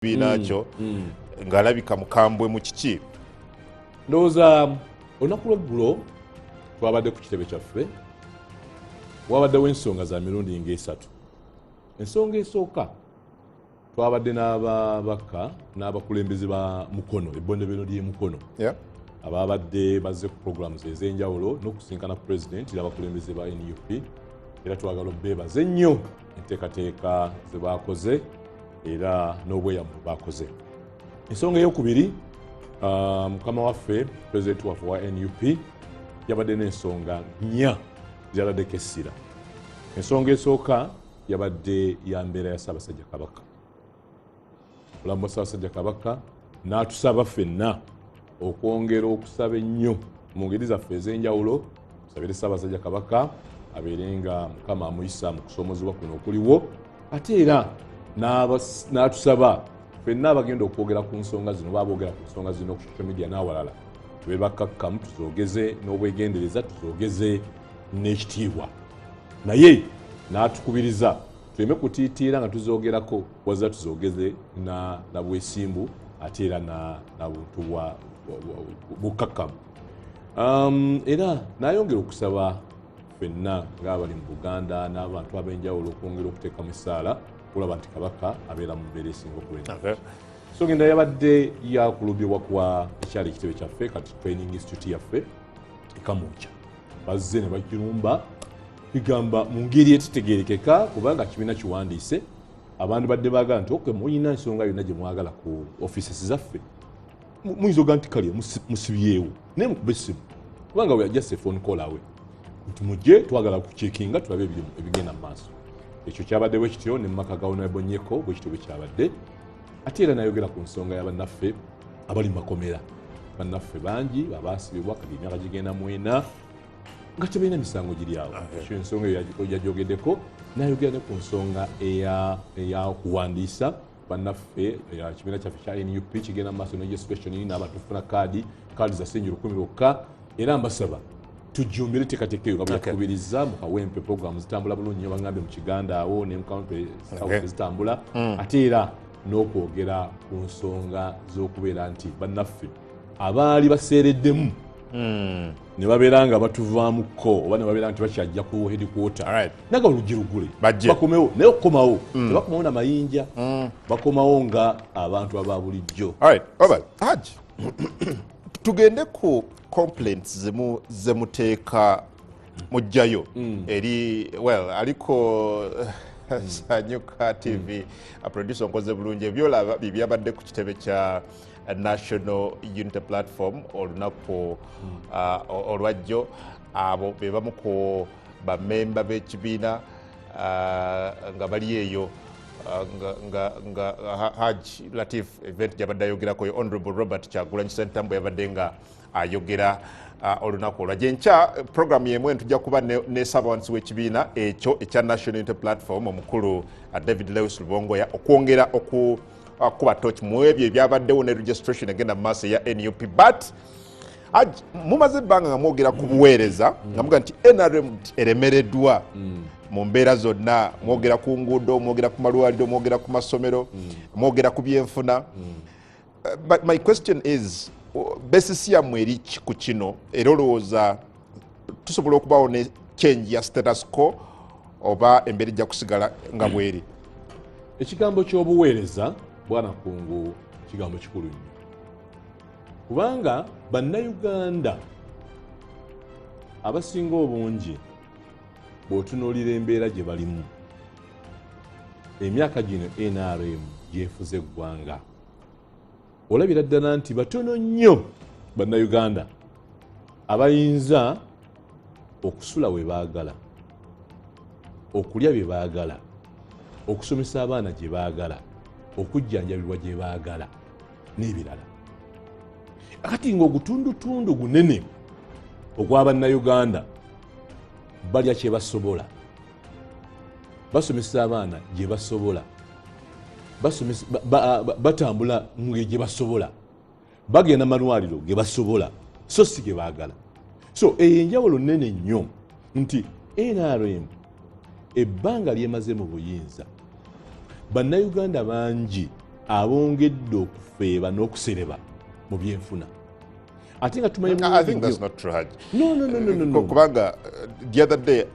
Kibiina kyo ng'alabika mukambwe mu kiki? Ndowooza olunaku lweggulo twabadde ku kitebe kyaffe, wabaddewo ensonga za mirundi ngaesatu. Ensonga esooka, twabadde n'ababaka n'abakulembeze ba Mukono, ebbondebero ly'e Mukono, ababadde bazze ku programs ez'enjawulo n'okusinkana President n'abakulembeze ba NUP. Era twagala obeebaze ennyo enteekateeka ze bakoze era n'obweyamu bwe bakoze. Ensonga eyokubiri, mukama waffe, pulezidenti waffe wa NUP, yabadde n'ensonga nnya zeyataddeko essira. Ensonga esooka yabadde ya mbeera ya Ssaabasajja Kabaka, obulamu bwa Ssaabasajja Kabaka, n'atusaba ffenna okwongera okusaba ennyo mu ngeri zaffe ez'enjawulo, tusabire Ssaabasajja Kabaka abeere nga Mukama amuyisa mu kusoomozebwa kuno okuliwo. Ate era n'atusaba ffenna abagenda okwogera ku nsonga zino, baba boogera ku nsonga zino ku social media n'awalala, tube bakkakkamu, tuzoogeze n'obwegendereza, tuzoogeze n'ekitiibwa. Naye n'atukubiriza tuleme kutiitiira nga tuzoogerako, waza tuzoogeze na bwesimbu ate era na buntu bukkakkamu. Era n'ayongera okusaba ffenna ng'abali mu Buganda n'abantu ab'enjawulo okwongera okuteekamu essaala okulaba nti Kabaka abeera mu mbeera esinga okubeera. So ngenda yabadde yakulumbibwa kwa ekyali ekitebe kyaffe, kati training institute yaffe e Kamwokya. Bazze ne bakirumba bigamba mu ngeri etitegerekeka, kubanga kibiina kiwandiise. Abantu badde baagala nti ok, mulina ensonga yonna gye mwagala ku offices zaffe, muyinza oga nti kale musibyewo, naye mukube essimu, kubanga we just a phone call away, nti mujje twagala kucheckinga tulabe ebigenda mu maaso. Ekyo kyabadde bwe kityo. Ne mumaka ga Honorable Nyeko bwe kityo bwe kyabadde. Ate era nayogera ku nsonga ya bannaffe abali mu makomera. Bannaffe bangi abaasibibwa kati emyaka gigenda 40 nga tebalina misango giri awo. Ekyo ensonga eyo yagyogeddeko. Nayogera ne ku nsonga eyakuwandiisa bannaffe. Ekibiina kyaffe kya NUP kigenda mu maaso ne registration n'abantu tufuna kaadi, kaadi za siringi 1000 lwokka. Era mbasaba tujjumbire teekateeka eyo nga bweyakubiriza. Mu Kawempe programu zitambula bulungi nnyo, bagambye mu Kiganda awo ne mu Kawempe South zitambula. Ate era n'okwogera ku nsonga z'okubeera nti bannaffe abaali baseereddemu ne babeera nga batuvaamuko oba ne babeera nti bakyajja ku headquarter, naga oluggi lugule, Bajje. bakomewo. Naye okukomawo tebakomawo na mayinja, bakomawo nga abantu aba bulijjo. Alright, alright. Hajj, tugende ku complaints zimu zemuteeka mujjayo eri, well, aliko Sanyuka TV producer onkoze bulungi. Ebyolaba byabadde ku kitebe kya National Unity Platform olunaku olwajjo. Abo be bamu ku bamemba b'ekibiina nga bali eyo, nga Hajj Latif event gyabadde ayogerako yo Honorable Robert Kyagulanyi Ssentamu yabadde nga ayogera olunaku olwajjo. Enkya program yemu tujja kuba ne ssabawandiisi w'ekibiina ekyo ekya National Unity Platform, omukulu David Lewis Lubongoya, okwongera oku kuba torch mu ebyo ebyabaddewo ne registration egenda mu maaso eya NUP. But mumaze ebbanga nga mwogera ku buweereza, nga muga nti NRM eremereddwa mu mbeera zonna. Mwogera ku nguudo, mwogera ku malwaliro, mwogera ku masomero, mwogera ku byenfuna. But my question is, basis yammwe eri ki ku kino? Era olowooza tusobola okubaawo ne change ya status quo oba embeera ejja kusigala nga bweri? Ekigambo ky'obuweereza, bwana Kungu, kigambo kikulu nnyo, kubanga Bannayuganda abasinga obungi bw'otunuulira embeera gye balimu emyaka gino NRM gyefuza eggwanga, olabira ddala nti batono nnyo Bannayuganda abayinza okusula we baagala, okulya bye baagala, okusomesa abaana gye baagala, okujjanjabibwa gye baagala n'ebirala. Kati ng'ogutundutundu gunene ogw'Abannayuganda balya kye basobola, basomesa abaana gye basobola, batambula ngeri gye basobola, bagenda malwaliro ge basobola so si ge baagala. So eyo enjawulo nene nnyo nti NRM ebbanga lyemaze mu buyinza, Bannayuganda bangi Abongedde okufeeba n'okusereba mu byenfuna, ate nga tumanyi I think that's not true, Hajj. No, no, no, no, no, no. Kubanga the other day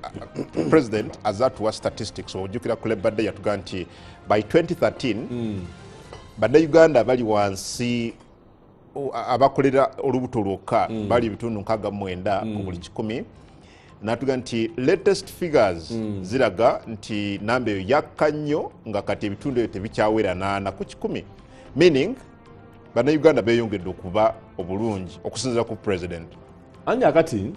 president azatuwa statistics, ojjukira ku Labor Day yatuga nti by 2013 bannayuganda bali wansi abakolera olubuto lwokka bali 69% ku buli 100. Natuga nti latest figures ziraga nti namba eyo yakka nnyo, nga kati ebitundu ebyo tebikyawera 8%, meaning bannayuganda beeyongedde okuba obulungi okusinziira ku president. Andi akati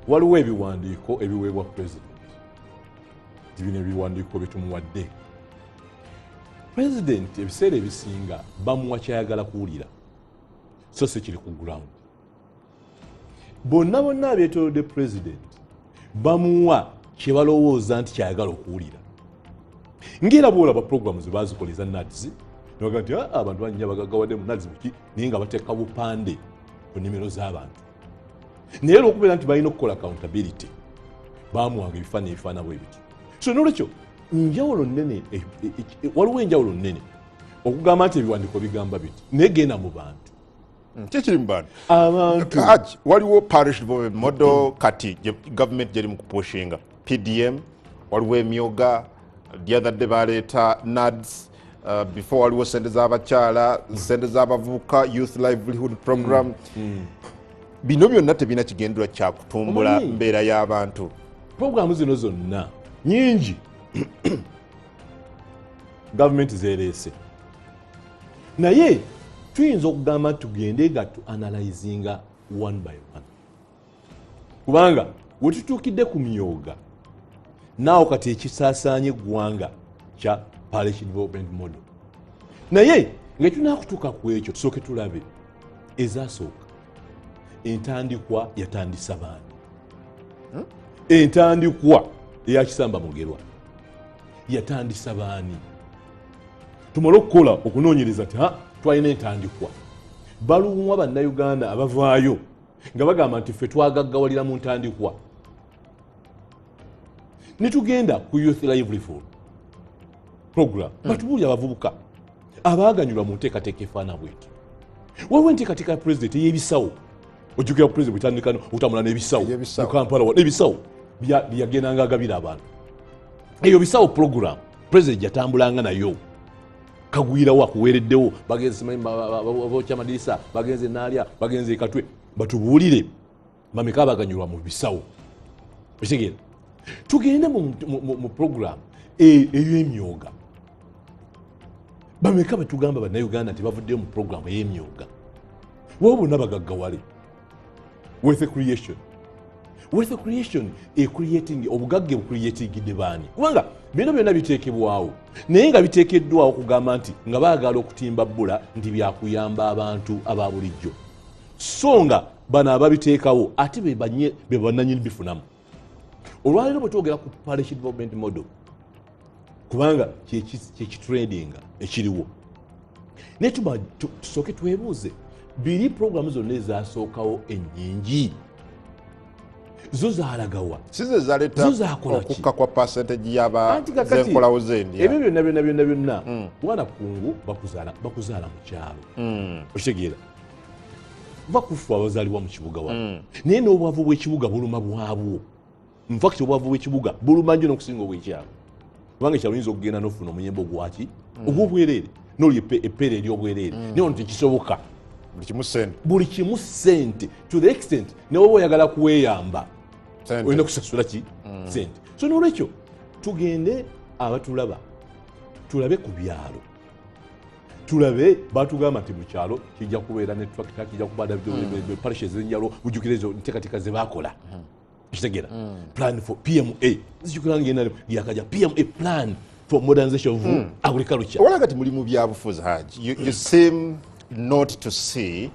waliwo ebiwandiiko ebiweebwa president, nti bino ebiwandiiko byetumuwadde president, ebiseera ebisinga bamuwa kyayagala kuwulira, so si kiri ku ground. Bonna bonna abeetoolodde president bamuwa kye balowooza nti kyayagala okuwulira. Ngaera bwolaba programu ze bazikola eza NAADS, nebaga nti, "Ah, abantu banyinya bagaggawadde mu NAADS buki," naye nga bateeka bupande ku nnimiro z'abantu. Naye olwokubeera nti balina okukola accountability, bamuwanga ebifaananyi ebifaana bwe bityo. So nolwekyo njawulo nnene, waliwo enjawulo nnene okugamba nti ebiwandiiko bigamba biti, naye genda mu bantu. Kikiri mu bantu. Abantu. Hajj, waliwo parish development model kati gavumenti gyeri mu kupushinga PDM, waliwo emyoga, the other day baleeta NAADS, before waliwo sente z'abakyala, sente z'abavubuka, youth livelihood program. Bino byonna tebirina kigendera kya kutumbula Omanyi? mbeera y'abantu? Programu zino zonna nyingi gavumenti zereese, naye tuyinza okugamba nti tugende nga tu analyzinga one by one, kubanga wetutuukidde ku myoga naawo kati ekisaasaanya eggwanga kya parish development model. Naye nga tunakutuuka ku ekyo, tusooke tulabe ezasooka. Entandikwa yatandisa baani? Entandikwa eyakisamba mugerwa yatandisa baani? Tumale okukola okunoonyereza ti ha twalina entandikwa, baluwa bannayuganda abavaayo nga bagamba nti ffe twagaggawalira mu ntandikwa. Netugenda ku youth livelihood program, batubuulire abavubuka abaaganyulwa mu nteekateeka efaana bwetyo. Waliwo enteekateeka ya pulezidenti ey'ebisawo. Ojjukira pulezidenti bwetandika okutambula n'ebisawo Ey'ebisawo. mu Kampala, ebisawo byagendanga agabira abantu. Eyo bisawo program pulezidenti yatambulanga nayo. Kagwirawo akuweereddewo, bagenze simanyi bokya amadirisa, bagenze naalya, bagenze ekatwe. Batubuulire bameka abaganyulwa mu bisawo. Okitegeera? Tugende mu program ey'emyoga. Bameka betugamba bannayuganda nti bavuddeyo mu program ey'emyoga? Waba bonna bagaggawale. Wealth creation, wealth creation, ecreating obugagga bucreatingidde baani? Kubanga bino byonna biteekebwawo, naye nga biteekeddwawo kugamba nti nga baagala okutimba bbula nti byakuyamba abantu aba bulijjo, so nga bano ababiteekawo ate be bannanyini bifunamu. Olwaleero bwe twogera ku parish development model, kubanga kyekitrendinga ekiriwo, naye tusooke twebuuze biri programu zonna ezasookawo ennyingi zo zaalagawa? Size zaleeta Zo zakola ki? okukka kwa percentage yaba Anti kakati, zenkolawo zendya. Ebyo byonna byonna byonna byonna, mwana kungu bakuzaala mu kyalo. Okitegeera? Bakufa abazaalibwa mu kibuga wano, naye n'obwavu bw'ekibuga buluma bwabwo. Infact obwavu bw'ekibuga buluma nnyo n'okusinga obw'ekyalo, kubanga ekyalo oyinza okugenda n'ofuna omuyembe ogwaki ogw'obwereere, n'olya eppeera ery'obwereere, naye ono tekisoboka. Buli kimu sente. Buli kimu sente, to the extent ne woba oyagala kuweyamba Sente. olina kusasula ki? Sente. So nolwekyo tugende abatulaba tulabe ku byalo, tulabe batugamba nti mu kyalo kijja kubeera ne tractor, kijja kuba parish ezenjawulo. Bujjukire ezo nteekateeka ze bakola. Kitegeera? Plan for PMA, zijjukira ngenda yakaja PMA, plan for modernization of agriculture. Wala kati muli mu byabufuzi, Haji, you seem not to see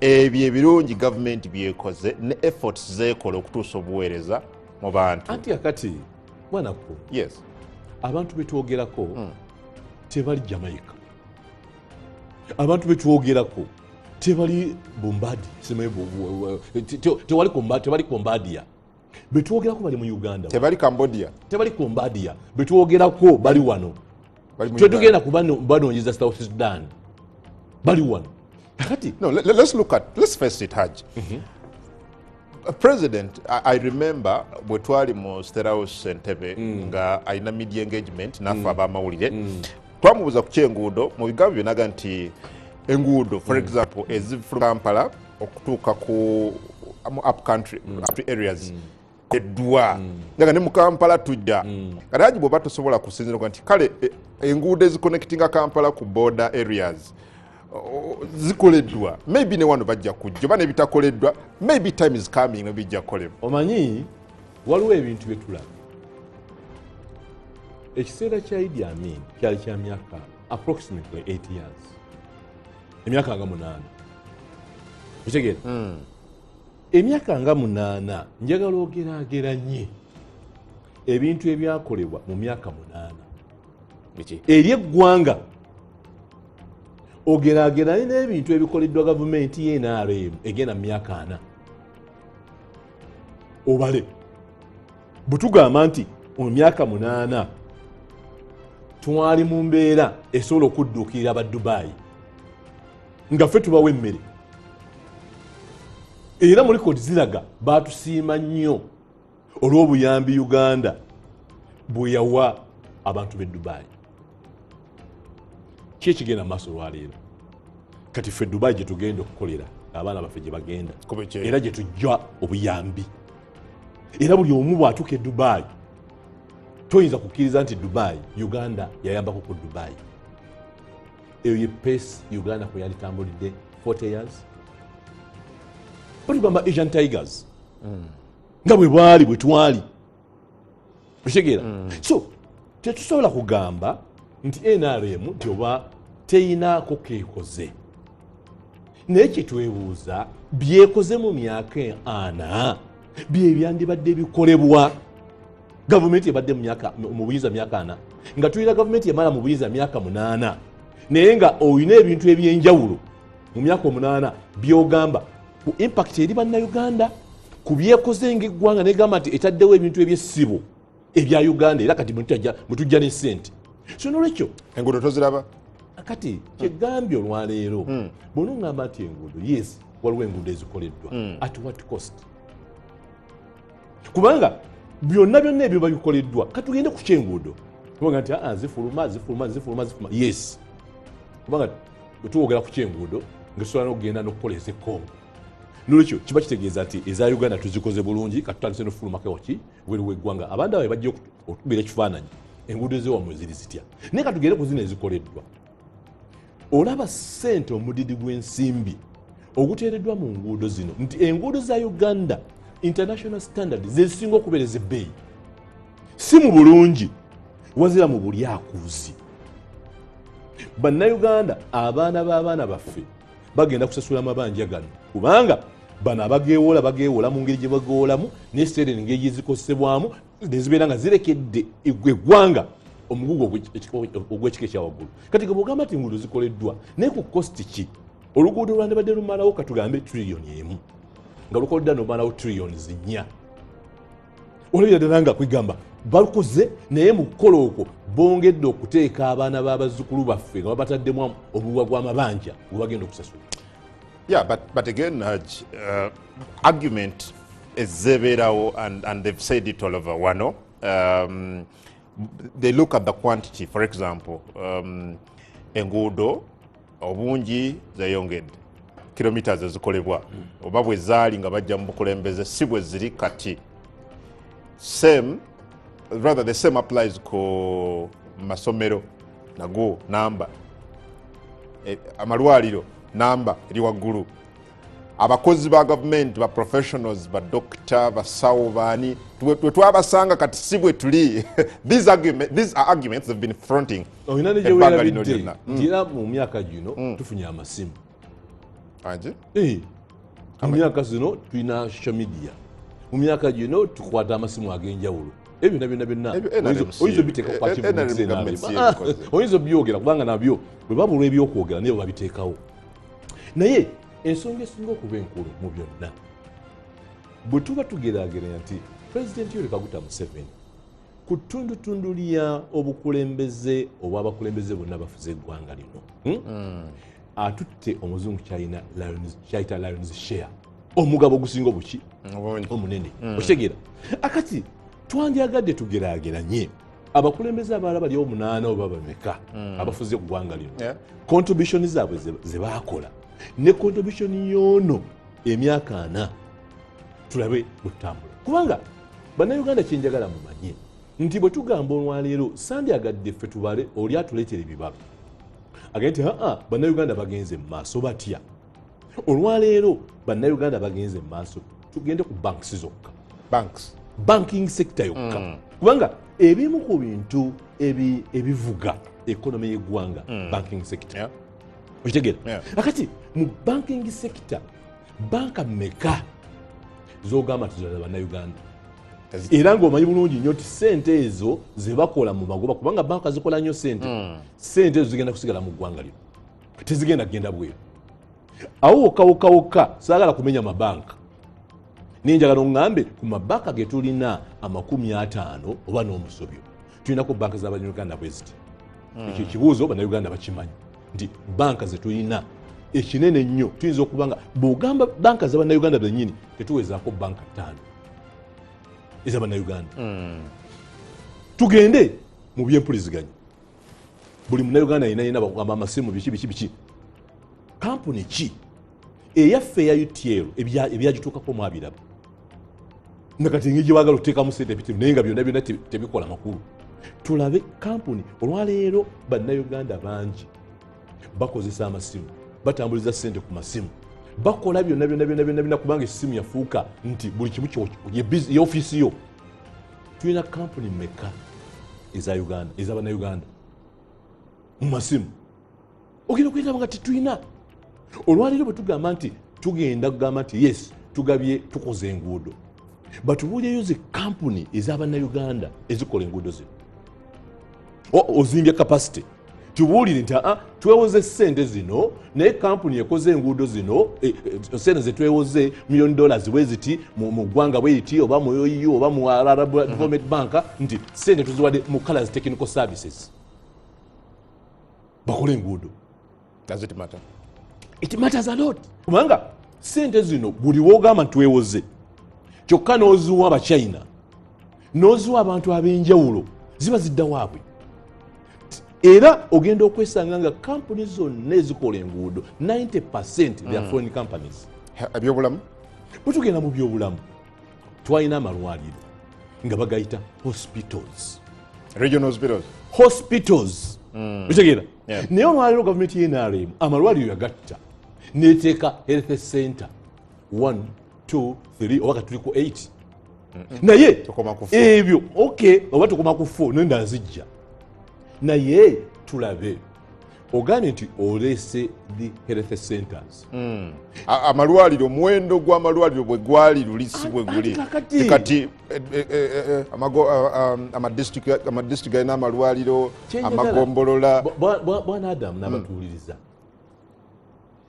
ebyo ebirungi gavumenti byekoze ne efforts zekola okutuusa obuweereza mu bantu. Anti akati mwanako, Yes. abantu betwogerako tebali Jamaica, abantu betwogerako tebali Bombadi, simanyi tewali Bombadia. Betwogerako bali mu Uganda. Tebali Cambodia. Tebali Bombadia. Betwogerako bali wano. Tetugenda kubanoonyeza South Sudan, bali wano kakati. No, let's look at, let's face it, Hajj. President, I remember bwe twali mu State House Entebbe nga alina media engagement naffe abamawulire, twamubuuza ku kyenguudo. Mu bigambo byonaga nti enguudo, for example, ezifuluma Kampala okutuuka ku mu up country, up areas eddwa nga ne mu Kampala tujja. Kati Haji, bw'oba tosobola kusinziira nti kale enguudo eziconnectinga Kampala ku border areas zikoleddwa, maybe ne wano bajja kujja, oba nebitakoleddwa, maybe time is coming nebijja kukolebwa. Omanyi waliwo ebintu byetulaba. Ekiseera kya Idi Amin kyali kya myaka approximately 8 years, emyaka nga 8, okitegeera? Emyaka nga 8, njagala ogeraageranye ebintu ebyakolebwa mu myaka 8 eri eggwanga, ogeraageranye n'ebintu ebikoleddwa gavumenti ye NRM egenda mu myaka 4. Obale bwe tugamba nti mu myaka 8 twali mu mbeera esobola okudduukirira aba Dubayi nga ffe tubawa emmere, era mu likodi ziraga batusiima nnyo olw'obuyambi Uganda bwe yawa abantu b'e Dubayi. Ki ekigenda mu maaso olwaleero? Kati ffe Dubayi gye tugenda okukolera, abaana baffe gye bagenda, era gye tujja obuyambi, era buli omu bw'atuuka e Dubayi toyinza kukkiriza nti Dubayi, Uganda yayambako ku Dubayi. Eyo ye pace Uganda kwe yalitambulidde 40 years. Batugamba Asian Tigers nga bwe bwali bwe twali, okitegeera? So tetusobola kugamba nti NRM nti oba teyinaako keekoze, naye kyetwebuuza, byekoze mu myaka 40 bye byandibadde bikolebwa gavumenti ebadde mu buyinza myaka 40, nga tulina gavumenti emala mu buyinza myaka 8, naye nga olina ebintu ebyenjawulo mu myaka 8 byogamba ku impact eri bannayuganda ku byekoze ngaeggwanga, negamba nti etaddewo ebintu ebyessibo ebya Uganda, era kati mutujja ne sente. So nolwekyo enguudo toziraba. Kati kyegambye olwaleero, bw'onoŋŋamba nti enguudo, yes, waliwo enguudo ezikoleddwa, at what cost? Kubanga byonna byonna ebyo babikoleddwa. Katugende ku kyenguudo, kubanga nti aa zifuluma zifuluma zifuluma zifuluma, yes, kubanga bwetuwogera ku kyenguudo nga tusobola n'okugenda n'okukola ez'ekongo. Nolwekyo kiba kitegeeza nti eza Uganda tuzikoze bulungi, katutandise nofulumako waki bweru w'eggwanga, abantu abo bajja okukubira ekifaananyi enguudo ezewammwe ziri zitya. Naye katugende ku zino ezikoleddwa. Olaba ssente, omudidi gw'ensimbi oguteereddwa mu nguudo zino, nti enguudo za Uganda international standard zezisinga okubeereza ebbeeyi, si mu bulungi wazira mu bulyakuuzi. Bannayuganda, abaana b'abaana baffe bagenda kusasula amabanja gano, kubanga bano abageewola bageewola mu ngeri gye bageewolamu, neseere engeri gyezikozesebwamu nezibeera nga zirekedde eggwanga omugugu ogw'ekika ekyawaggulu. Kati bwogamba nti enguudo zikoleddwa, naye ku cost ki? Oluguudo lwandibadde lumalawo katugambe triliyoni 1, nga lukoleddwa nomalawo triliyoni 4. Olabira ddala nga kwegamba balukoze, naye mu kukola okwo bongedde okuteeka abaana b'abazzukulu baffe nga babataddemu omuguwa gw'amabanja gwe bagenda okusasula. Yeah, but again, argument ezebeerawo, and they've said it all over wano. They look at the quantity, for example, enguudo obungi zeyongedde, kilometers ezikolebwa oba bwe zaali nga bajja mu bukulembeze si bwe ziri kati. Same, rather the same applies ku masomero, nago namba, amalwaliro namba eri waggulu, abakozi ba gavumenti, ba professionals, badokita, basawo, baani, bwe twabasanga kati si bwe tuli. These are arguments they've been fronting olina ne ebbanga lino gyeweerabidde lyonna. Nti era mu myaka gino tufunye amasimu. Angi? Mu myaka zino tulina social media, mu myaka gino tukwata amasimu ag'enjawulo, ebyo byonna byonna byonna Ebyo NRM oyinza obiteeka ku NRM achievements government si NRM. ebikoze. Oyinza obyogera kubanga nabyo bwe babulwa ebyokwogera naye babiteekawo. Naye ensonga esinga okuba enkulu mu byonna, bwe tuba tugeraageranya nti Pulezidenti Yoweri Kaguta Museveni Ku ttundutundu lya obukulembeze obw'abakulembeze bonna bafuze eggwanga lino, atutte omuzungu kyalina kyayita lion's share, omugabo ogusinga obuki omunene. Okitegeera? Akati twandyagadde tugeraageranye abakulembeze abalala bali 8 oba bameka abafuze eggwanga lino, contribution zaabwe ze baakola ne contribution y'ono emyaka 4, tulabe bwetutambula. Kubanga Bannayuganda, kyenjagala mumanye nti bwe tugamba olwaleero, sandyagadde ffe tubale, oli atuleetera ebibalo agende nti aa, Bannayuganda bagenze mu maaso batya. Olwaleero Bannayuganda bagenze mu maaso, tugende ku banks zokka. Banks. Banking sector yokka, kubanga ebimu ku bintu ebivuga economy y'eggwanga, banking sector. Okitegeera? Yeah. Akati mu banking sector, banka mmeka zogamba nti zirala Bannayuganda, era ng'omanyi bulungi nnyo nti sente ezo ze bakola mu magoba, kubanga banka zikola nnyo sente, sente ezo zigenda kusigala mu ggwanga lino, tezigenda kugenda bweru? Awo wokka wokka wokka saagala kumenya mabanka, naye njagala oŋŋambe ku mabanka ge tulina 50 oba n'omusobyo, tulinako banka z'Abannayuganda bwe ziti. Ekyo ekibuuzo Bannayuganda bakimanyi nti banka ze tulina ekinene ennyo, tuyinza okuba nga bw'ogamba banka z'Abannayuganda bennyini, tetuwezaako banka 5 ez'Abannayuganda. Tugende mu byempuliziganya. Buli Munnayuganda yina yina bakugamba amasimu, biki biki biki. Kampuni ki eyaffe eya UTL ebyagituukako mwabiraba, nakati engeri gyebagala otuteekamu sente empitirivu, naye nga byonna byonna tebikola makulu. Tulabe kampuni. Olwaleero Bannayuganda bangi bakozesa amasimu, batambuliza sente ku masimu, bakola byonna byonna byonna byonna byonna, kubanga essimu yafuuka nti buli kimu ye ofiisi yo. Tulina kampuni meka eza Uganda, ez'Abannayuganda mu masimu? Ogenda okuyitaba nga tetulina. Olwaleero bwe tugamba nti tugenda kugamba nti yes, tugabye, tukoze enguudo, batubuulyeyo zi kampuni ez'Abannayuganda ezikola enguudo zino. Ozimbye capacity, tubuulire nti aa, twewoze sente zino, naye kampuni ekoze enguudo zino, sente zetwewoze million dollars bwe ziti mu ggwanga bwe riti, oba mu OU, oba mu Arab Development Bank, nti sente tuziwadde mu Colors Technical Services bakole enguudo. Does it matter? It matters a lot, kubanga sente zino buli wogamba nti twewoze, kyokka n'oziwa Abachina, n'oziwa abantu ab'enjawulo, ziba zidda waabwe. Era ogenda okwesanga nga kampuni zonna ezikola enguudo, 90% they are foreign companies. Ebyobulamu? Bwe tugenda mu byobulamu, twalina amalwaliro nga bagayita hospitals. Regional hospitals. Hospitals, okitegeera? Yeah. Naye olwaleero gavumenti y'NRM amalwaliro yagatta neteeka health center 1, 2, 3, oba kati tuli ku 8, naye Tukoma ku 4. Ebyo ok, oba tukoma ku 4, nenda nzijja. Naye tulabe, ogambye nti oleese the health centers. Amalwaliro, omuwendo gw'amalwaliro bwe gwali luli si bwe guli. Anti kakati. Kati amadistrict galina amalwaliro, amagombolola. Bwana Adamu n'abatuwuliriza,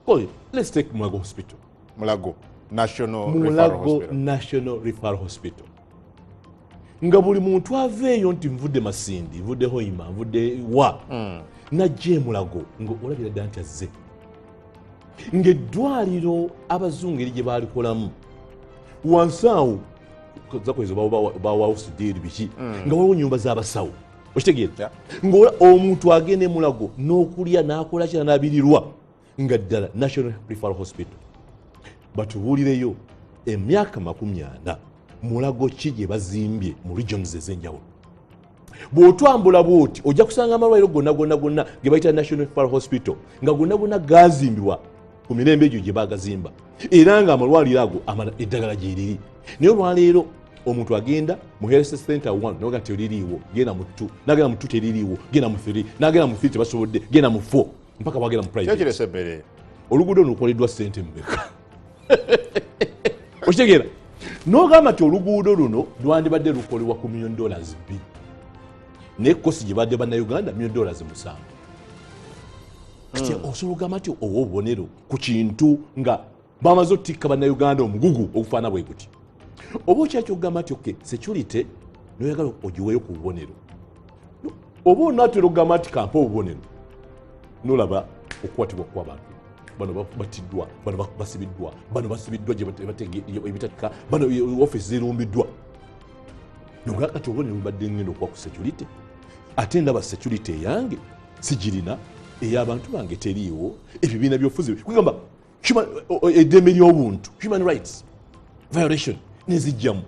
Oye, let's take Mulago Hospital. Mulago National Referral Mulago Hospital. National Referral Hospital, nga buli muntu aveeyo nti nvudde Masindi, nvudde Hoima, nvudde wa, najja Emulago, nga olabira ddala nti azze ng'eddwaliro abazungu eri gye baalikolamu wansi awo zakwezi bawawusidiiri biki, nga waliwo nyumba z'abasawo, okitegeera? Yeah. Nga omuntu agenda Emulago n'okulya n'akola kira n'abirirwa, nga ddala National Referral Hospital. Batubuulireyo emyaka 40 Mulago ki gye bazimbye mu regions ez'enjawulo. Bw'otwambula bwoti ojja kusanga amalwaliro gonna gonna gonna ge bayita National Referral Hospital nga gonna gonna gazimbibwa ku mirembe egyo gye bagazimba, era nga amalwaliro ago eddagala gyeriri. Naye olwaleero omuntu agenda mu health center 1 noga teririiwo, genda mu 2, nagenda mu 2 teririiwo, genda mu 3, nagenda mu 3 tebasobodde, genda mu 4, mpaka wagenda mu private. Kyekirese emmere. Oluguudo lukoleddwa sente mmeka? Okitegeera? N'ogamba nti oluguudo luno lwandibadde lukolebwa ku million dollars 2, naye cost gye badde Bannayuganda million dollars 7. Kati osobola okugamba nti owa obubonero ku kintu nga bamaze otikka Bannayuganda omugugu ogufaana bwe guti? Oba okyaki okugamba nti ok, security Noyagala ogiweeyo ku bubonero, oba onaatera okugamba nti kampa obubonero, nolaba okukwatibwa kw'abantu bano batiddwa, bano basibiddwa, bano basibiddwa ebitatika, bano office zirumbiddwa. Nogaa kati obubonero bubadde ngenda okuwa ku security, ate ndaba security eyange sigirina, ey'abantu bange teriiwo, ebibiina byofuzi kugamba eddembe ly'obuntu, human rights violation nezijjamu.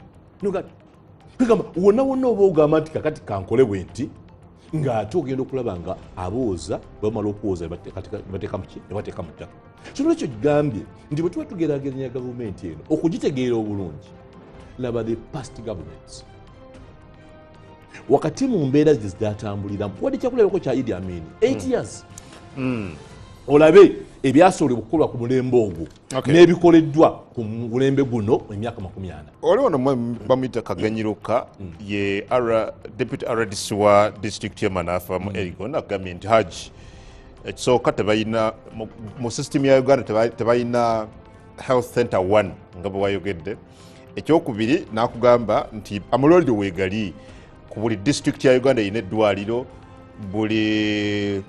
Kugamba wonna wonna oba ogamba nti kakati kankole bwe nti, ng'ate ogenda okulaba nga abooza bamala okwoza nebateeka muki, nebateeka mu ttaka. So nolwekyo gambye nti bwe tuba tugeraageranya gavumenti eno okugitegeera obulungi, laba the past governments wakati mu mbeera gye zatambuliramu. Wadde kyakulabako kya Idi Amin, 8 years, olabe ebyasobolebwa okukolwa ku mulembe ogwo n'ebikoleddwa ku mulembe guno emyaka 40. Oli ono bamuyita Kagenyiruka, ye deputy RDC wa district ye Manafwa mu Elgon, agambye nti Haji, ekisooka tebalina mu system ya Uganda, tebalina health center 1 nga bwe wayogedde. Ekyokubiri n'akugamba nti amalwaliro weegali ku buli district ya Uganda erina eddwaliro, buli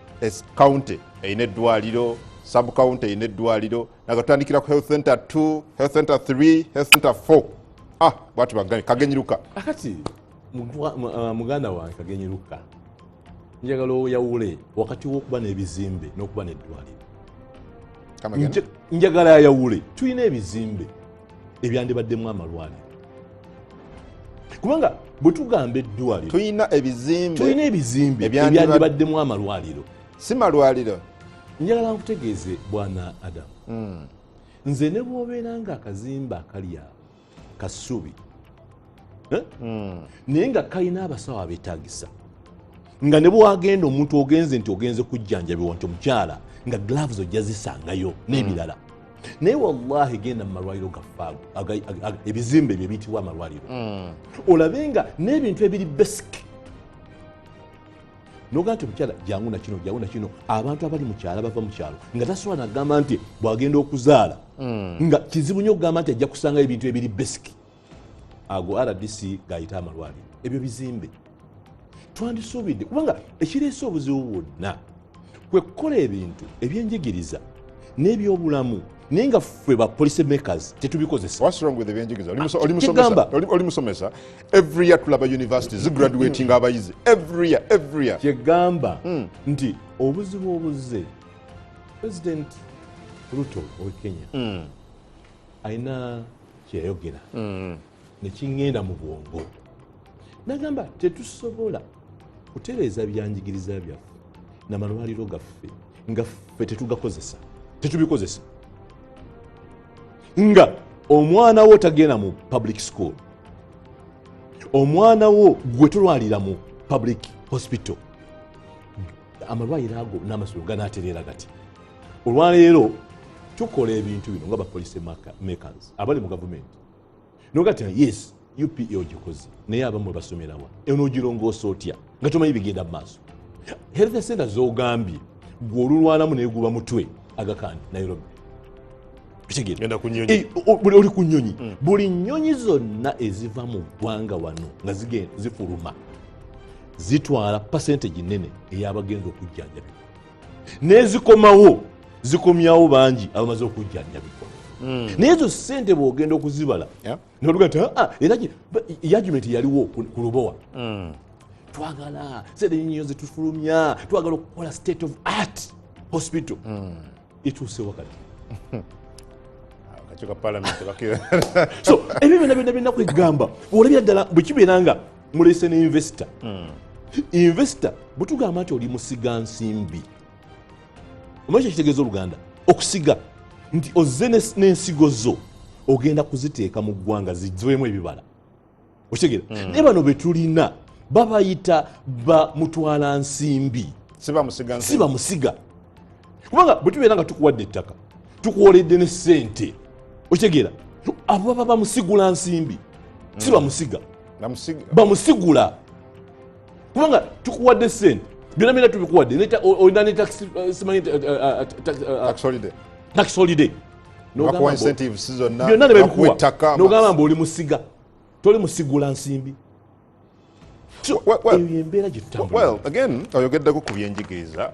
county erina eddwaliro, sub county erina eddwaliro, nagatandikira ku health center 2, health center 3, health center 4. Ah, bwati bagambye Kagenyiruka. Akati muganda wange Kagenyiruka, njagala oyawule wakati w'okuba n'ebizimbe n'okuba n'eddwaliro. Njagala ayawule. Tulina ebizimbe ebyandibaddemu amalwaliro, kubanga bwe tugamba eddwaliro, tulina ebizimbe, tulina ebizimbe ebyandibaddemu amalwaliro, si malwaliro. Njagala nkutegeeze bwana Adamu, nze ne bw'obeera nga akazimba akali awo kasubi, naye nga kalina abasawo abeetagisa, nga ne bwagenda omuntu ogenze nti ogenze kujjanjabibwa nti omukyala nga gloves ojja zisangayo n'ebirala, naye wallahi genda mu malwaliro gaffe ago, ebizimbe ebyo ebiyitibwa amalwaliro, olabe nga n'ebintu ebiri basic, nogaa nti omukyala jangu nakino, jangu nakino. Abantu abali mu kyalo, bava mu kyalo nga tasobola nagamba nti bwagenda okuzaala nga kizibu nnyo okugamba nti ajja kusangayo ebintu ebiri basic. Ago RDC gayita amalwaliro, ebyo bizimbe twandisuubidde, kubanga ekireese obuzibu bwonna kwe kukola ebintu ebyenjigiriza n'ebyobulamu, naye nga ffe ba policy makers tetubikozesa. What's wrong with ebyenjigiriza? Oli musomesa. Every year tulaba university zigraduating abayizi, every year, every year. Kyegamba nti obuzibu obuzze, President Ruto owe Kenya alina kyeyayogera nekiŋŋenda mu bwongo, nagamba tetusobola kutereeza byanjigiriza byaffe namalwaliro gaffe nga ffe tetugakozesa, tetubikozesa, nga omwana wo tagenda mu public school, omwana wo gwe tolwalira mu public hospital, amalwaliro ago n'amasomero ganatereera gati? Olwaleero tukola ebintu bino nga ba policy makers abali mu gavumenti, nogati yes, UPE ogikoze, naye abamu basomerawa? Eno ogirongoosa otya nga tomanyi bigenda mu maaso? Health center zogambye gwe olulwanamu neguba mutwe agakandi Nairobi. Genda ku nnyonyi. Buli oli ku nnyonyi, buli nnyonyi zonna eziva mu ggwanga wano nga zifuluma zitwala percentage nene ey'abagenza okujjanjabibwa, n'ezikomawo zikomyawo bangi abamaze okujjanjabibwa. Naye ezo sente bw'ogenda okuzibala, noluga nti "Ah, era argument yaliwo ku Lubowa, twagala sente nyinyo zetufulumya, twagala okukola state of art hospital." Etuuse wakati. Akakiiko ka parliament. So ebyo byonna byonna byonna kwegamba olabira ddala bwe kibeera nga mulese ne investor. Investor bwe tugamba nti oli musiga nsimbi, omanyi kyekitegeeza oluganda okusiga? Nti ozze n'ensigo zo ogenda kuziteeka mu ggwanga ziveemu ebibala, okitegeera? Naye bano be tulina babayita ba mutwala nsimbi. Si bamusiga. Si bamusiga, kubanga bwe tubeera nga tukuwadde ettaka, tukuwoledde ne ssente, okitegeera, abo baba bamusigula nsimbi, si bamusiga. Bamusiga. Bamusigula, kubanga tukuwadde sente, byonna byonna tubikuwadde. Olina ne tax, simanyi, Tax holiday. Tax holiday. Bakuwa incentives zonna. Byonna ne bakuwa babikuwa. Ettaka. Nogamba mbu oli musiga, toli musigula nsimbi. Eyo embeera gye tutambula. Well, again, oyogeddeko ku byenjigiriza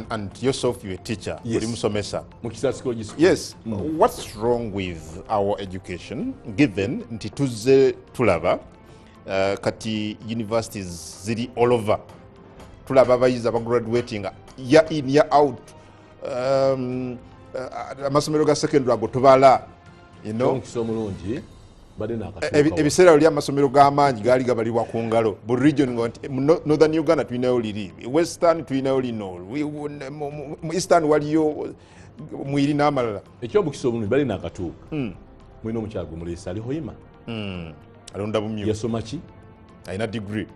and yourself, you a teacher. Yes. Oli musomesa. Mukisa Psychology School. Yes. What's wrong with our education, given nti tuzze tulaba kati universities ziri all over, tulaba abayizi abagraduating year in, year out, amasomero ga secondary ago tubala. Omukisa omulungi badde nakatuuka. Ebiseera luli amasomero g'amaanyi gaali gabalibwa ku ngalo buli region, nga nti mu Northern Uganda tulinayo liri, Western tulinayo lino, mu Eastern waliyo Mwiri n'amalala. Ekyomukisa omulungi bali nakatuuka, mulina omukyala gwe muleese ali Hoima. Alonda bumyu. Yasoma ki? Alina degree.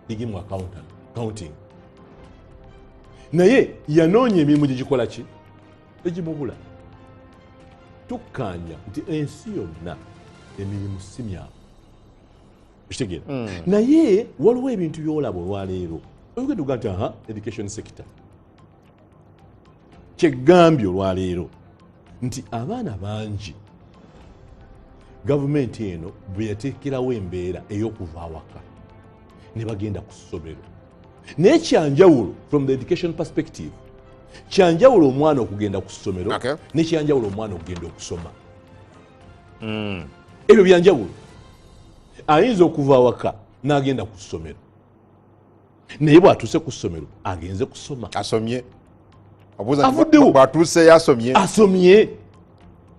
Degree mu accounting, naye yanoonya emirimu gye gikola ki egimubula. Tukkaanya nti ensi yonna emirimu si myangu, okitegeera? Naye waliwo ebintu byolaba olwaleero oyogedde oga nti aha, education sector, kyegambye olwaleero nti abaana bangi gavumenti eno bwe yateekerawo embeera ey'okuva awaka ne bagenda ku ssomero. Naye kyanjawulo, from the education perspective, kyanjawulo omwana okugenda ku ssomero nekyanjawulo omwana okugenda okusoma. Ebyo byanjawulo. Ayinza okuva awaka n'agenda ku ssomero, naye bw'atuuse ku ssomero agenze kusoma? Asomye? Obuuza nti Avuddewo. Bw'atuuseyo asomye? Asomye,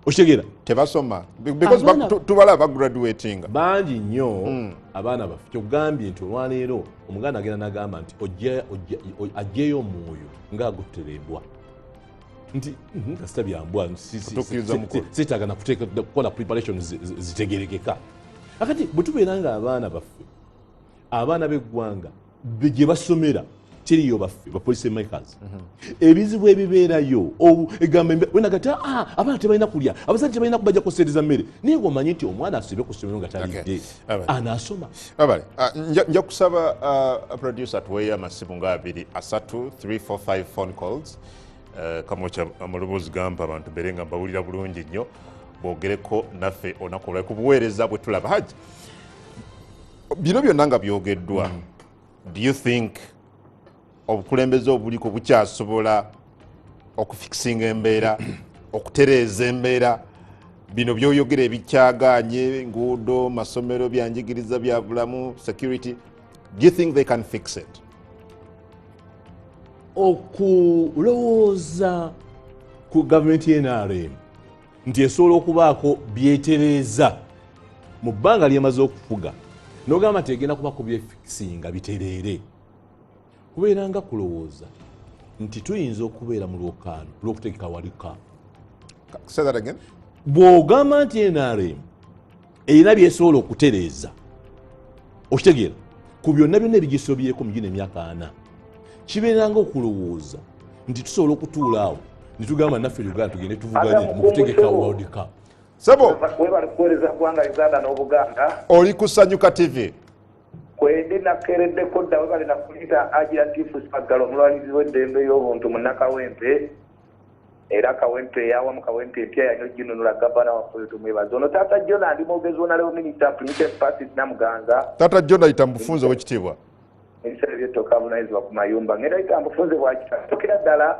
okitegeera? Tebasoma because tubala bagraduatinga. Bangi nnyo abaana baffe. Kyokugambye nti olwaleero omuganda agenda n'agamba nti aggyeyo omwoyo ng'aguterebwa nti kasita byambwa Kutuukiriza mukolo. seetaaga kukola preparation zitegerekeka. Akati bwe tubeera nga abaana baffe, abaana b'eggwanga gye basomera teriyo baffe ba policy makers, ebizibu ebibeerayo egamba wenagati abaana tebalina kulya, abazadde tebalina kubajjako sente za mmere, naye ngaomanyi nti omwana asibe ku ssomero nga talidde, anaasoma? Abale, nja kusaba producer tuweeyo amasimu nga 2 3 3 4 5 phone calls. Kamwokya amaloboozi gampa abantu mbere nga mbawulira bulungi nnyo, boogereko naffe olunaku olwali ku buweereza bwe tulaba. Haji, bino byonna nga byogeddwa, do you think obukulembeze obuliko bukyasobola okufikisinga embeera, okutereeza embeera, bino byoyogera ebikyaganye, enguudo, masomero, byanjigiriza, bya bulamu, security? Do you think they can fix it? Okulowooza ku gavumenti y'NRM nti esobola okubaako byetereeza mu bbanga lyemaze okufuga, nogamba nti egenda kubaako byefikisinga bitereere, kubeera nga kulowooza nti tuyinza okubeera mu lwokaano lw'okutegeka walika. Say that again. Bw'ogamba nti NRM erina byesobola okutereeza, okitegeera, ku byonna byonna ebigisobyeko mu gino emyaka 40, kibeera nga okulowooza nti tusobola okutuula awo netugamba naffe Uganda tugende tuvuganye mu kutegeka World Cup. Sebo. Webale kuweereza ggwanga Uganda n'Obuganda. Oli Kusanyuka TV. Kwendi nakereddeko dda. Webale nakulita Agira Tifu Sagala, omulwanirizi w'eddembe y'obuntu mu Nakawempe, era Kawempe eyawamu, Kawempe empya yanyo ginunula. Gavana waffe tumwebaza. Ono Taata Jona, ndi mwogezi wonalewo Minisita Princess Patrick Namuganza. Taata Jona, yita mubufunze, owekitiibwa. Ebiseera ebyetooka avunanyizibwa ku mayumba. Ngenda yita mubufunze bwakita. Tokera ddala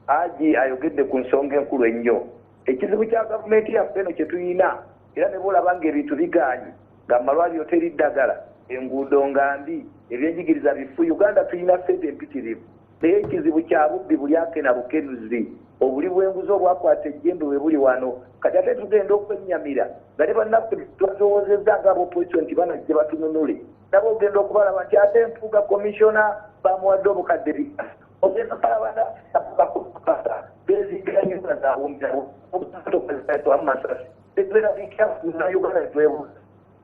Haji ayogedde ku nsonga enkulu ennyo. Ekizibu kya gavumenti yaffe eno kye tuyina, era ne bwolaba ng'ebintu bigaanye, nga mu malwaliro teri ddagala, enguudo nga mbi, ebyenjigiriza bifu. Uganda tulina ssente empitirivu, naye ekizibu kya bubbi bulyake na bukeruzi, obuli bw'enguzi obwakwata ejjembe bwe buli wano. Kati ate tugenda okwennyamira nga ne bannaffe twazowoozezza nga ab'opposition nti banajje batununule, nabo ogenda okubalaba nti ate Mpuuga komishona bamuwadde obukadde 500, ogenda balaba bezimbira nyumba zaawumiramu masasi. Uganda twebuuza,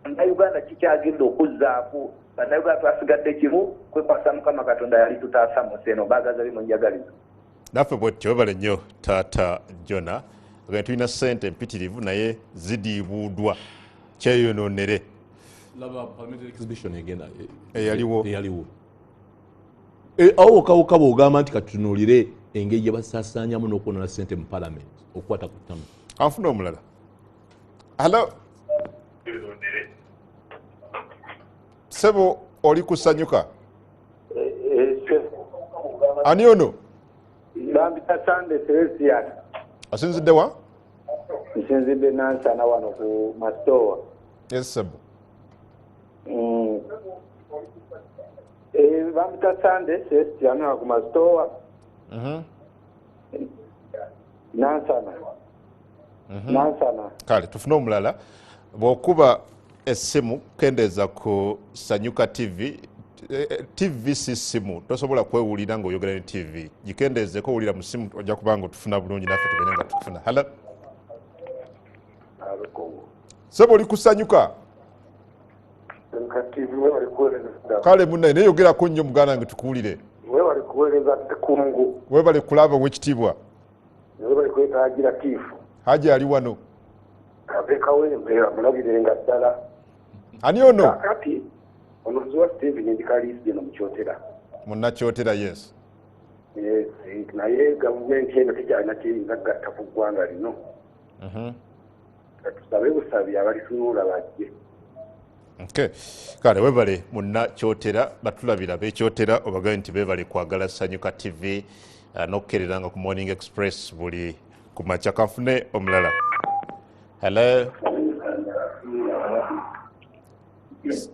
Bannayuganda kikyagenda okuzzaako? Bannayuganda twasigadde kimu, kwekwasa Mukama Katonda yali tutaasa mu nsi eno. Baagaza bimunjagaliza. Naffe bwetyo. Webale nnyo Taata Jona. Agenda tulina ssente empitirivu naye zidiibuudwa kyeyononere. Laba parliamentary exhibition egenda Eyaliwo. Eyaliwo. Awo wokka bw'ogamba nti katutunuulire engeri gye basaasaanyamu n'okwonoona ssente mu parliament okukwata ku ttamu. Anfuna omulala. Hello, sebo. Oli kusanyuka. Ani ono? Bambita Sande Celestian. Asinzidde wa? Nsinzidde Nansana wano ku Mastowa. Yes, sir. Bambita Sande Celestian wano ku Mastowa. Nansana. Nansana. Kale tufune omulala. Bw'okuba essimu kendeeza ku Sanyuka TV. TV si simu, tosobola kwewulira ng'oyogera ne TV. Gikendeezeeko owulira mu simu, ojja kuba nga otufuna bulungi naffe tugende nga tukufuna. Hello. Sebo oli kusanyuka? Kale munnaye naye yogerako nnyo muganda wange tukuwulire. Webale kuweereza Kungu. Webale kulaba ow'ekitiibwa. Webale kuleeta Haji Latifu. Haji ali wano. Ave Kawempe amulabirenga ddala. Ani ono? Kati ono Zziwa Steven ndi Kaliisi eno mu Kyotera. Munnakyotera, yes. Yes, naye gavumenti eno tekyalina kyeyinza kugatta ku ggwanga lino. Tusabe busabi abalitunuula bajje. Okay. Kale webale munnakyotera, batulabira b'ekyotera obagambe nti beebale kwagala Sanyuka TV n'okukeereranga ku Morning Express buli ku makya. Kanfune omulala. Hello.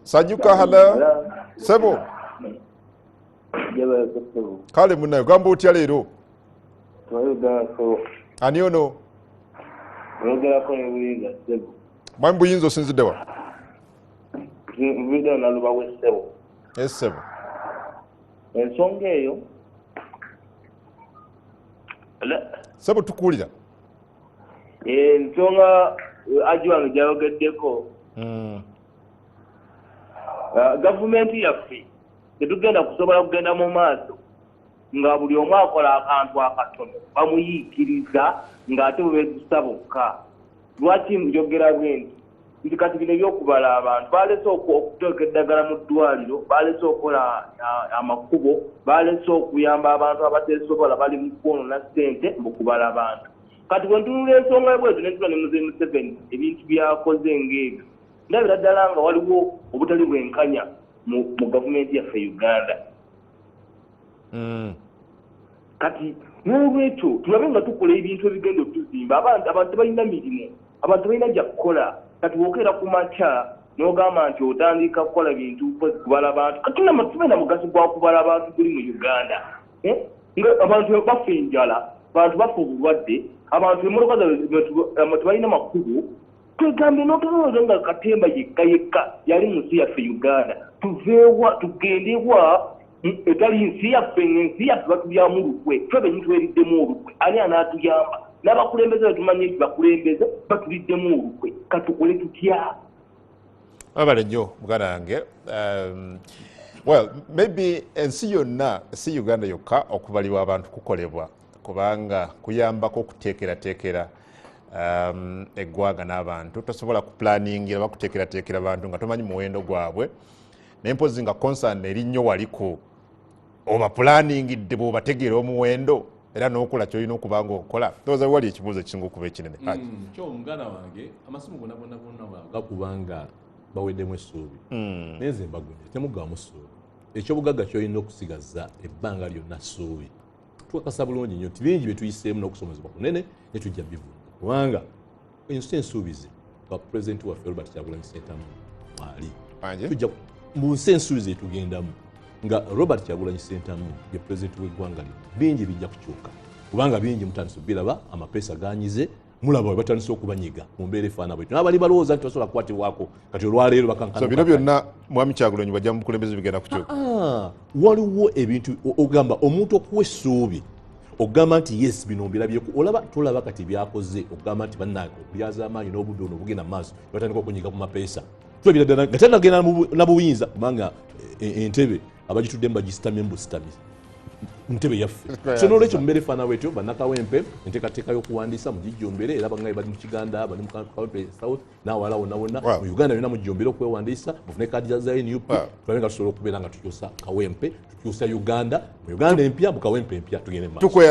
Sanyuka, hello. Sebo. Kale munnaye ogamba otya leero? Ani ono? Oyogerako ne Buyinza ssebo. Mwami Buyinza osinzidde wa? Nvudde Nalubawe ssebo. Yes, ssebo. Ensonga eyo. Ssebo tukuwulira. Ensonga Haji wange gy'ayogeddeko. Gavumenti yaffe tetugenda kusobola kugenda mu maaso nga buli omu akola akantu akatono bamuyiikiriza ng'ate bwe beegusa bokka. Lwaki njogera bwe nti? Nti kati bino eby'okubala abantu baalese okuteeka eddagala mu ddwaliro, baalese okukola amakubo, baalese okuyamba abantu abateesobola bali mu kwonoona ssente mu kubala abantu. Kati bwe ntunula ensonga bwetyo ne ntula ne Muzeeyi Museveni ebintu by'akoze ng'ebyo, ndabira ddala nga waliwo obutali bwenkanya mu gavumenti yaffe Uganda. Kati n'olwekyo tulabe nga tukola ebintu ebigenda otuzimba. Abantu tebalina mirimu, abantu tebalina gya kukola. Kati bw'okeera ku makya n'ogamba nti otandika kukola bintu kubala bantu, kati tube na mugaso gwa kubala bantu guli mu Uganda. Nga abantu bafa enjala, abantu bafa obulwadde, abantu emmotoka zaabwe tebalina makubo. Twegambe n'otunuuza nga Katemba yekka yekka yali mu nsi yaffe Uganda. Tuveewa tugendewa etali nsi yaffe, ng'ensi yaffe batulyamu olukwe, ffe bennyini tweriddemu olukwe. Ani anaatuyamba? N'abakulembeze betumanyi nti bakulembeze batuliddemu olukwe, katukole tutya? Webale nnyo muganda wange. Well, maybe ensi yonna si Uganda yokka okubalibwa abantu kukolebwa kubanga kuyambako okuteekerateekera eggwanga n'abantu. Tosobola kupulaningira oba kuteekerateekera bantu nga tomanyi muwendo gwabwe, naye mpozi nga concern eri nnyo waliko obapulaningidde bw'obategeera omuwendo era n'okola ky'olina okuba ng'okola. Ndowooza wali ekibuuzo ekisinga okuba ekinene. Kyo muganda wange amasimu gonna gonna gonna gakuba nga baweddemu essuubi. Naye nze mbagumye temuggwamu ssuubi. Ekyobugagga ky'olina okusigaza ebbanga lyonna ssuubi. Tukakasa bulungi nnyo nti bingi bye tuyiseemu n'okusomozebwa kunene ne tujja bivunga. Kubanga ensi ensuubize nga pulezidenti waffe Robert Kyagulanyi Ssentamu mwali. Tujja mu nsi ensuubize etugendamu nga Robert Kyagulanyi Ssentamu ye pulezidenti w'eggwanga lino, bingi bijja kukyuka. Kubanga bingi mutandise okubiraba, amapeesa ganyize, mulaba bwe batandise okubanyiga mu mbeera efaanana bwetyo. N'abali balowooza nti basobola kukwatibwako kati olwaleero bakankana. So bino byonna Mwami Kyagulanyi bw'ajja mu bukulembeze bigenda kukyuka. Waliwo ebintu ogamba omuntu okuwa essuubi ogamba nti yes bino mbirabyeko, olaba tolaba kati byakoze ogamba nti bannange okulyaza amaanyi n'obudde ono obugenda mu maaso batandika okunyiga ku mapeesa. Tulabira ddala nga tannagenda na buyinza kubanga entebe abagituddemu bagisitamye mu busitami ntebe yaffe. So n'olwekyo mu mbeera efaanana bwetyo bannakawempe enteekateeka y'okuwandiisa mugijjumbire, era bangaye bali mu Kiganda, bali mu Kawempe South n'awalala wonna wonna mu Uganda yonna mujjumbire okwewandiisa mufune kaadi za NUP, tulabe nga tusobola okubeera nga tukyusa Kawempe, tukyusa Uganda, mu Uganda empya, mu Kawempe empya tugende mu maaso.